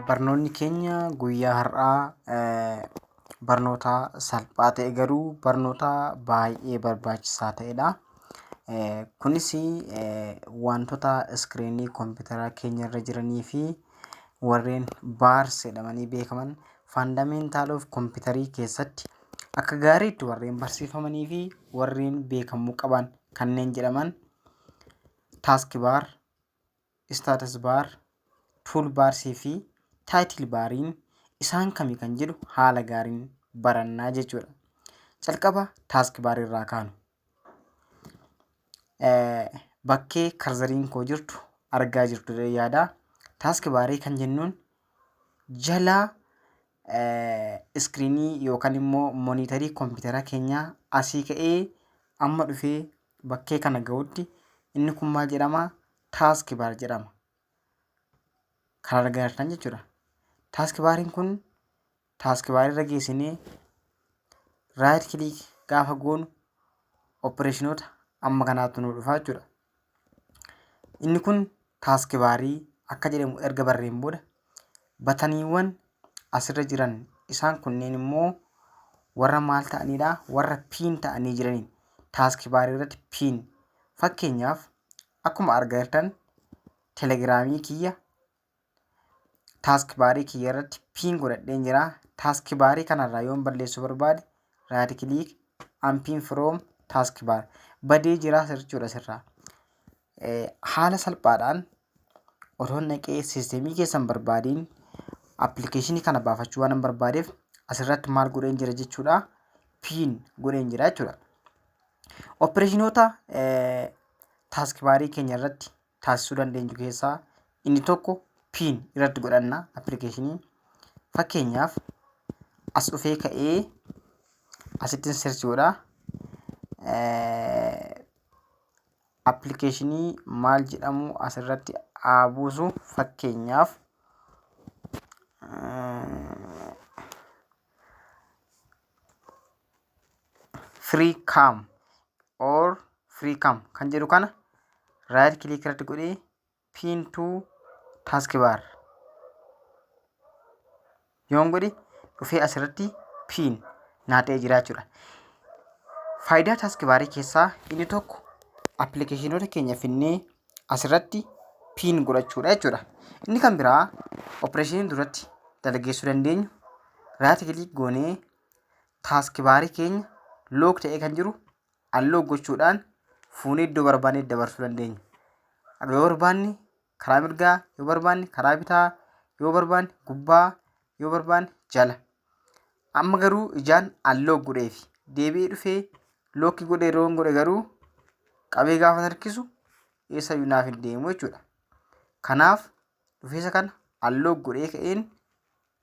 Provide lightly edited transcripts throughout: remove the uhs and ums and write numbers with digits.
Barnoonni keenya guyyaa har'aa barnoota salphaa ta'e garuu barnoota baay'ee barbaachisaa ta'edha. Kunis wantoota iskiriinii kompiitaraa keenya irra jiranii fi warreen baars jedhamanii beekaman faandameental of kompiitarii keessatti akka gaariitti warreen barsiifamanii fi warreen beekamuu qaban kanneen jedhaman taask baar, status bar, tool bars fi title bariin isaan kami kan jedhu haala gaariin barannaa jechuudha. Calqaba task bar irraa kaanu. Bakkee karzariin koo jirtu argaa jirtu jedhee yaada. Task barii kan jennuun jala iskiriinii yookaan immoo moonitarii kompiitara keenyaa asii ka'ee amma dhufee bakkee kana ga'utti inni kun maal jedhama? Taask baar jedhama. Kan argaa jirtan jechuudha. Taask baariin kun taask baarii irra geessinee raayit kiliik gaafa goonu opereeshinoota amma kanaatu nu dhufa jechuudha. Inni kun taask baarii akka jedhamu erga barreen booda bataniiwwan asirra jiran isaan kunneen immoo warra maal ta'aniidha? Warra piin ta'anii jiraniin taask baarii irratti piin. Fakkeenyaaf, akkuma argaa jirtan telegiraamii kiyya taask baarii kiyya irratti piin godhadheen jira. Taask baarii kanarraa yoon balleessuu barbaade, right click, unpin from task bar, badee jira jechuudha asirraa. Haala salphaadhaan otoo naqee siisteemii keessan barbaadiin appilikeeshinii kana baafachuu waan barbaadeef asirratti maal godheen jira jechuudha? Pin godheen jira jechuudha. Opereeshinoota taask baarii keenya irratti taasisuu dandeenyu keessaa inni tokko pin irratti godhanna appilikeeshinii. Fakkeenyaaf, as dhufee ka'ee asittiin search godha. Appilikeeshinii maal jedhamu asirratti haa buusu? Fakkeenyaaf, free cam or free cam kan jedhu kana right click irratti godhee pin to task bar yoon godhe, dhufee asirratti pin naa ta'ee jira jechuudha. Faayidaa task barii keessaa inni tokko appilikeeshinoota keenya finnee asirratti pin godhachuudha jechuudha. Inni kan biraa opereeshiniin duratti dalageessuu dandeenyu, right click goonee task barii keenya lock ta'ee kan jiru unlock gochuudhaan fuunee iddoo barbaanne dabarsuu dandeenya. Yoo barbaanne karaa mirgaa, yoo barbaanne karaa bitaa, yoo barbaanne gubbaa, yoo barbaanne jala. Amma garuu ijaan unlock godheefi deebi'ee dhufee lock godhee yeroo godhe garuu qabee gaafa harkisu eessayyuu naaf hin deemu jechuudha. Kanaaf dhufeessa kana unlock godhee ka'een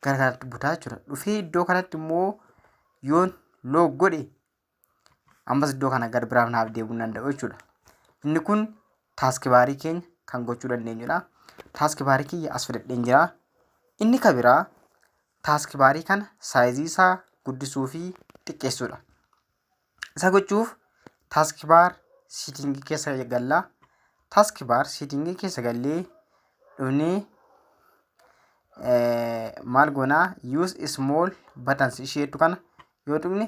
gara kanatti butaa jechuudha. Dhufee iddoo kanatti immoo yoon lock godhe, ammas iddoo kana gara biraaf naaf deemuu hin danda'u jechuudha. Inni kun taask baarii keenya kan gochuu dandeenyudha. Taask baarii kiyya as fidadheen jira. Inni kan biraa taask baarii kana saayizii isaa guddisuu fi xiqqeessuudha. Isa gochuuf task bar setting keessa galla. Task bar setting keessa gallee dhufnee maal goonaa? Use small buttons isheetu kana yoo tuqne,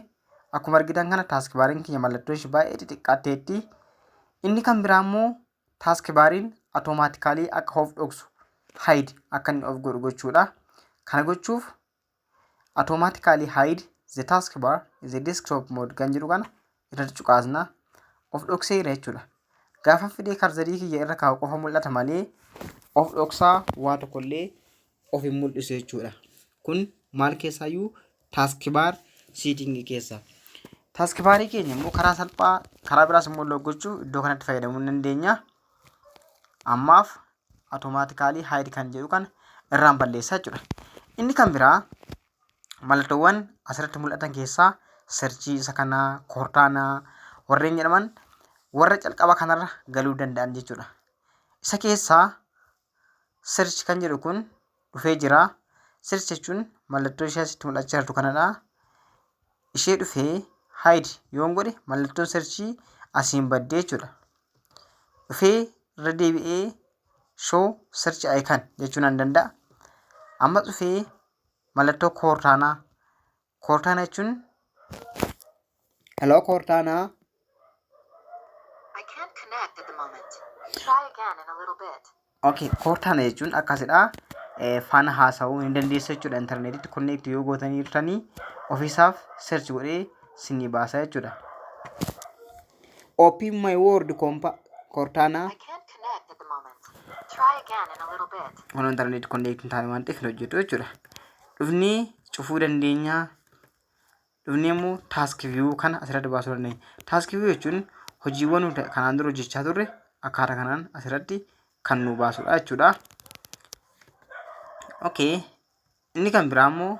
akkuma argitan kana taask baariin keenya mallattoo ishee baay'ee xixiqqaatteetti. Inni kan biraa immoo taask baariin automatically akka of dhoksu, hide akka inni of godhu gochuudha. Kana gochuuf "automatically hide the task bar in the desktop mode" kan jedhu kana irratti cuqaasna. Of dhokseera jechuudha. Gaafa fidee karzarii kiyya irra kaa'u qofa mul'ata malee of dhoksaa waa tokkollee of hin mul'isu jechuudha. Kun maal keessaayyuu? Task bar setting keessa. Taask baarii keenya immoo karaa salphaa karaa biraas immoo lock gochuu iddoo kanatti fayyadamuu ni dandeenya. Ammaaf automatically hide kan jedhu kana irraan balleessaa jechuudha. Inni kan biraa mallattoowwan asirratti mul'atan keessaa search isa kanaa, Cortana warreen jedhaman warra calqaba kanarra galuu danda'an jechuudha. Isa keessaa search kan jedhu kun dhufee jira. Search jechuun mallattoo ishee asitti mul'achaa jirtu kanadha. Ishee dhufee hide yoon godhe, mallattoon search asiin baddee jechuudha. Dhufee irra deebi'ee show search icon jechuu nan danda'a. Amma dhufee mallattoo Cortana. Cortana jechuun, "Hello Cortana." I can't connect at the moment. Try again in a little bit. Okay, Cortana jechuun akkasidha. Faana haasa'uu ni dandeessu jechuudha. Intarneetitti connect yoo gootanii jirtanii ofiisaaf search godhee sinii baasa jechuudha. Open my Word, Cortana. I can't connect at the moment. Try again in a little bit. Kun internet connect hin taane waan ta'eef hin hojjetu jechuudha. Dhufnee cufuu dandeenya. Dhufnee immoo task view kana asirratti baasuu dandeenya. Task view jechuun hojiiwwan nuti kanaan dura hojjechaa turre akkaataa kanaan asirratti kan nu baasudha jechuudha. Okay. Inni kan biraa immoo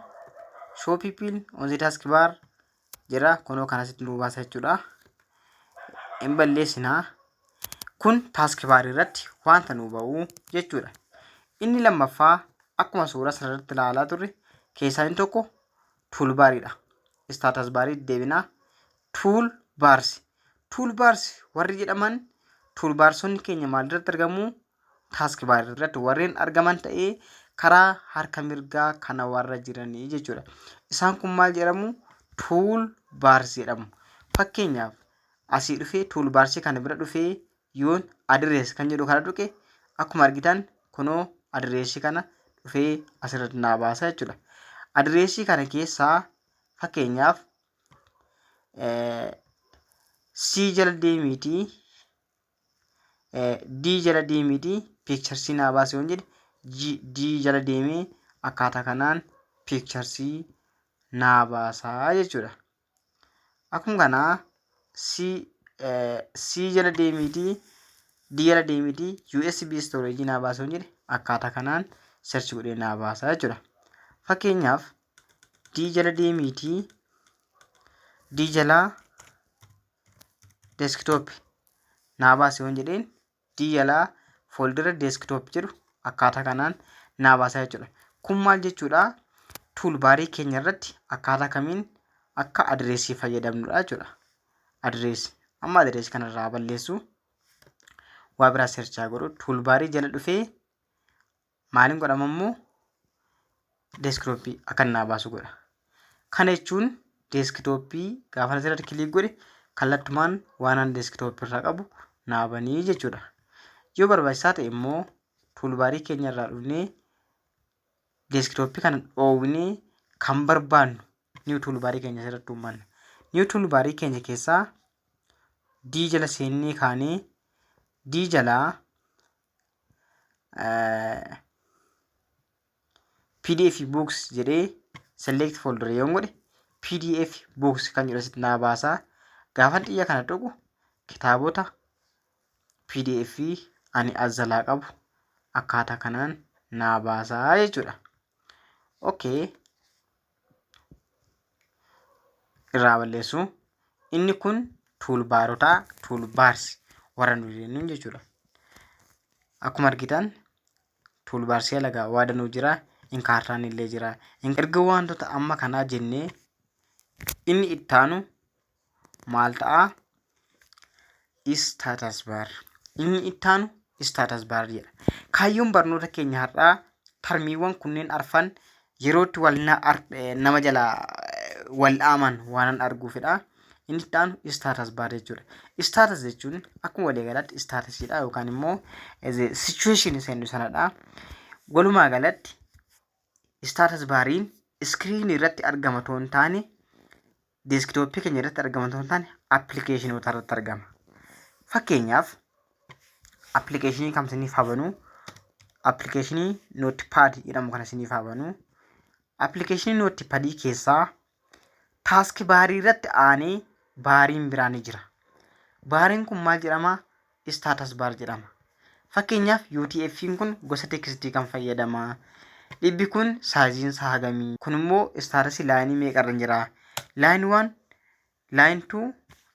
show people on the task bar jedha, kunoo kan asitti nu baasa jechuudha. Hin balleessinaa. Kun task bar irratti wanta nu ba'u jechuudha. Inni lammaffaa akkuma suuraa sanarratti ilaalaa turre keessaa inni tokko toolbariidha. Status barii deebinaa. Toolbars. Toolbars warri jedhaman, toolbarsonni keenya maalirratti argamu? Task bar irratti warreen argaman ta'ee karaa harka mirgaa kana warra jiranii jechuudha. Isaan kun maal jedhamu? Toolbars jedhamu. Fakkeenyaaf, asii dhufee toolbarsii kana bira dhufee yoon address kan jedhu kana tuqe, akkuma argitan kunoo addressii kana dhufee asirratti naa baasa jechuudha. Addressii kana keessaa fakkeenyaaf C jala deemiitii D jala deemiitii picturesii naa baase yoon jedhe, D jala deemee akkaataa kanaan picturesii naa baasaa jechuudha. Akkuma kanaa C jala deemiitii D jala deemiitii USB storage naa baase yoon jedhe, akkaataa kanaan search godhee naa baasaa jechuudha. Fakkeenyaaf, D jala deemiitii D jalaa desktop naa baase yoon jedheen, D jalaa foldera desktop jedhu akkaataa kanaan naa baasaa jechuudha. Kun maal jechuudha? Toolbarii keenya irratti akkaataa kamiin akka addressii fayyadamnudha jechuudha. Addressii. Amma addressii kanarraa balleessu, waa biraa searchaa godhu. Toolbarii jala dhufee maaliin godhama immoo? Desktopii akka naa baasu godha. Kana jechuun desktopii gaafa asirratti click godhe kallattumaan waan an desktopii irraa qabu naa banii jechuudha. Yoo barbaachisaa ta'e immoo toolbarii keenya irraa dhufnee desktopii kana dhoowwinee kan barbaannu new toolbarii keenya asirratti uummanna. New toolbarii keenya keessaa D jala seennee kaanee D jalaa PDF books jedhee select folder yoon godhe, PDF books kan jedhu asitti naa baasaa. Gaafa xiyya kana tuqu kitaabota PDF ani as jalaa qabu akkaataa kanaan naa baasaa jechuudha. Okay. Irraa balleessu. Inni kun toolbarotaa, toolbars warra nu jennuun jechuudha. Akkuma argitan toolbarsii alagaa waa danuu jira. Encartaan illee jira. Erga wantoota amma kanaa jennee, inni ittaanu maal ta'a? Status bar. Inni ittaanu status bar jedha. Kaayyoon barnoota keenya har'aa termiiwwan kunneen arfan yerootti wal nama jalaa wal dhaaman waanan arguufidha. Inni itti aanu status bar jechuudha. Status jechuun akkuma waliigalaatti statusiidha yookaan immoo situation isa jennu sanadha. Walumaa galatti status bariin screenii irratti argama otoo hin taane, desktopii keenya irratti argama otoo hin taane, applicationoota irratti argama. Fakkeenyaaf, applicationii kam isiniif haa banuu? Applicationii Notepad jedhamu kana isiniif haa banuu. Applicationii Notepadii keessaa task barii irratti aanee bariin biraa ni jira. Bariin kun maal jedhama? Status bar jedhama. Fakkeenyaaf, UTF'n kun gosa textii kan fayyadama. Dhibbi kun sizeiin isaa hagamii? Kun immoo statusii lineii meeqarra jira? Line 1, line 2,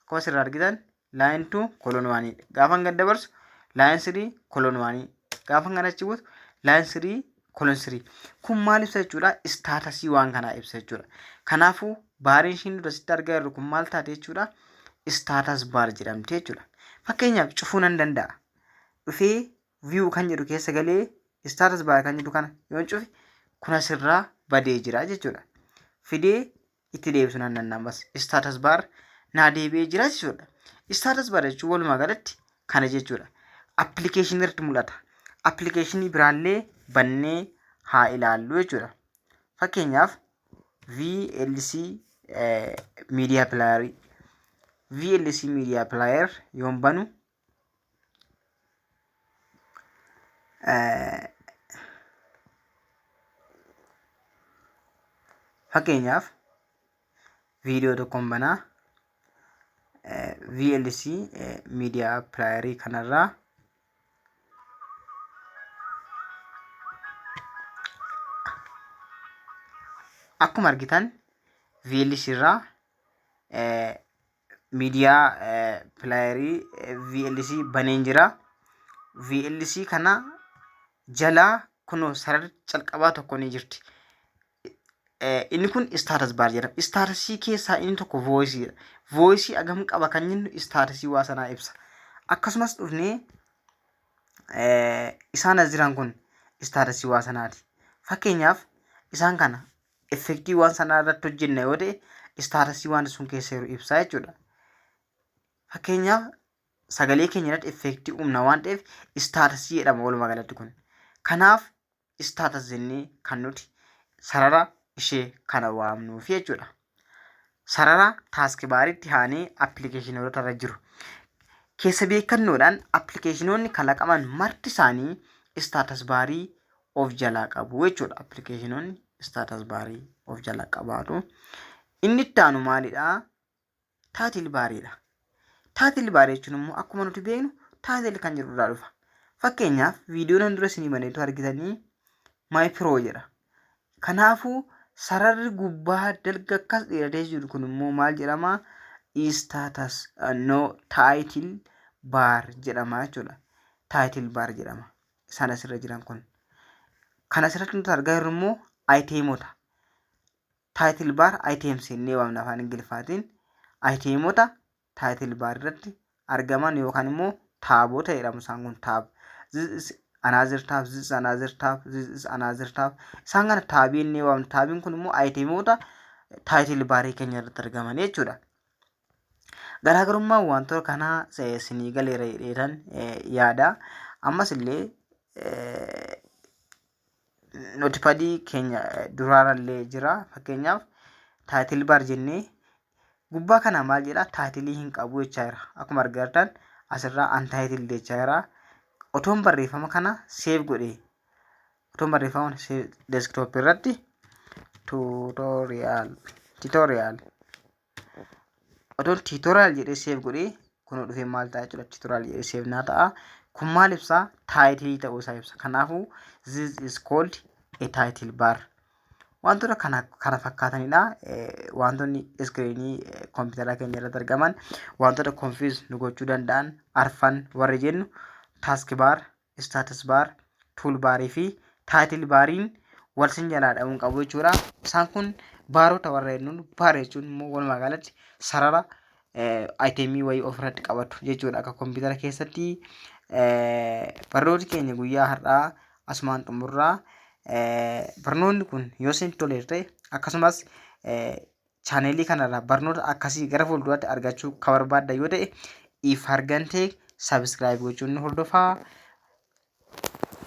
akkuma asirraa argitan line 2 colon 1dha. Gaafa gad dabarsu line 3 colon 1. Gaafa kan achi buutu line 3 colon 3. Kun maal ibsa jechuudha? Statusii waan kanaa ibsa jechuudha. Kanaafuu bariin ishiin dura sitti argaa jirru kun maal taate jechuudha? Status bar jedhamte jechuudha. Fakkeenyaaf, cufuu nan danda'a. Dhufee view kan jedhu keessa galee status bar kan jedhu kana yoon cufe, Kun asirraa badee jira jechuudha. Fidee itti deebisuu nan danda'a ammas. Status bar naa deebi'ee jira jechuudha. Status bar jechuun walumaa galatti kana jechuudha. Appilikeeshinii irratti mul'ata. Appilikeeshinii biraallee bannee haa ilaallu jechuudha. Fakkeenyaaf VLC Media Player, VLC Media Player yoon banu, fakkeenyaaf viidiyoo tokkoon banaa VLC Media Player kanarraa. Akkuma argitan VLC irraa miidiyaa pilaayerii VLC baneen jira. VLC kana jalaa kunoo sararri calqabaa tokko ni jirti. Inni kun istaatas baar jedhama. Istaatasii keessaa inni tokko voosiidha. Voosii agam qaba kan jennu istaatasii waa sanaa ibsa. Akkasumas dhufnee isaan as jiran kun istaatasii waa sanaati. Fakkeenyaaf isaan kana effektii waan sanaa irratti hojjenna yoo ta'e, istaatasii waan sun keessa jiru ibsaa jechuudha. Fakkeenyaaf sagalee keenya irratti effektii uumna waan ta'eef istaatasii jedhama walumaa galatti kun. Kanaaf istaatas jennee kan nuti sarara ishee kana waamnuufi jechuudha. Sarara taaski baaritti haanee appilikeeshinoota irra jiru. Keessa beekannoodhaan appilikeeshinoonni kalaqaman marti isaanii istaatas baarii of jalaa qabu jechuudha. Appilikeeshinoonni istaatas baarii of jalaa qabaatu. Inni itti aanu maalidhaa? Taatil baariidha. Taatil baarii jechuun immoo akkuma nuti beeknu taatil kan jedhu irraa dhufa. Fakkeenyaaf viidiyoo nan dura isinii baneetu argitanii My Pro jedha. Kanaafuu sararri gubbaa dalga akkas dheeratee jiru kun immoo maal jedhama? Status, no, title bar jedhama jechuudha. Title bar jedhama. Isaan asirra jiran kun. Kan asirratti nuti argaa jirru immoo ayiteemota. Title bar items jennee waamna afaan Ingiliffaatiin. Ayiteemota title bar irratti argaman yookaan immoo taabota jedhamu isaan kun tab. This is another tab, this is another tab, this is another tab. Isaan kana taabii jennee waamna. Taabiin kun immoo ayiteemota title barii keenya irratti argaman jechuudha. Garaagarummaan wantoota kanaa sinii galeera jedheetan yaada. Ammas illee notipadii keenya duraarallee jira. Fakkeenyaaf title bar jennee gubbaa kana maal jedha? Taayitilii hin qabu jechaa jira. Akkuma argaa jirtan asirraa untitled jechaa jira. Otoon barreeffama kana save godhee, otoon barreeffama kana desktop irratti tutorial, otoon tutorial jedhee save godhee, kun dhufee maal ta'a jechuudha? Tutorial jedhee save naa ta'a. Kun maal ibsaa? Taayitilii ta'uu isaa ibsa. Kanaafuu this is called a title bar. Wantoota kana kana fakkaatanidha. Wantoonni iskiriinii kompiitara keenya irratti argaman, wantoota confuse nu gochuu danda'an arfan warri jennu task bar, status bar, tool barii fi title bariin wal sin jalaa dha'uun qabu jechuudha. Isaan kun baarota warra jennuun. Baar jechuun immoo walumaa galatti sarara ayitemii wayii ofirratti qabatu jechuudha. Akka kompiitara keessatti barnooti keenya guyyaa har'aa asumaan xumurraa. Barnoonni kun yoo isin toleera ta'e, akkasumas chaaneelii kanarraa barnoota akkasii gara fuulduraatti argachuu ka barbaadda yoo ta'e, if argantee subscribe gochuun nu hordofaa.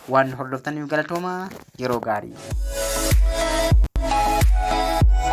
Waan nu hordoftaniif galatoomaa, yeroo gaarii.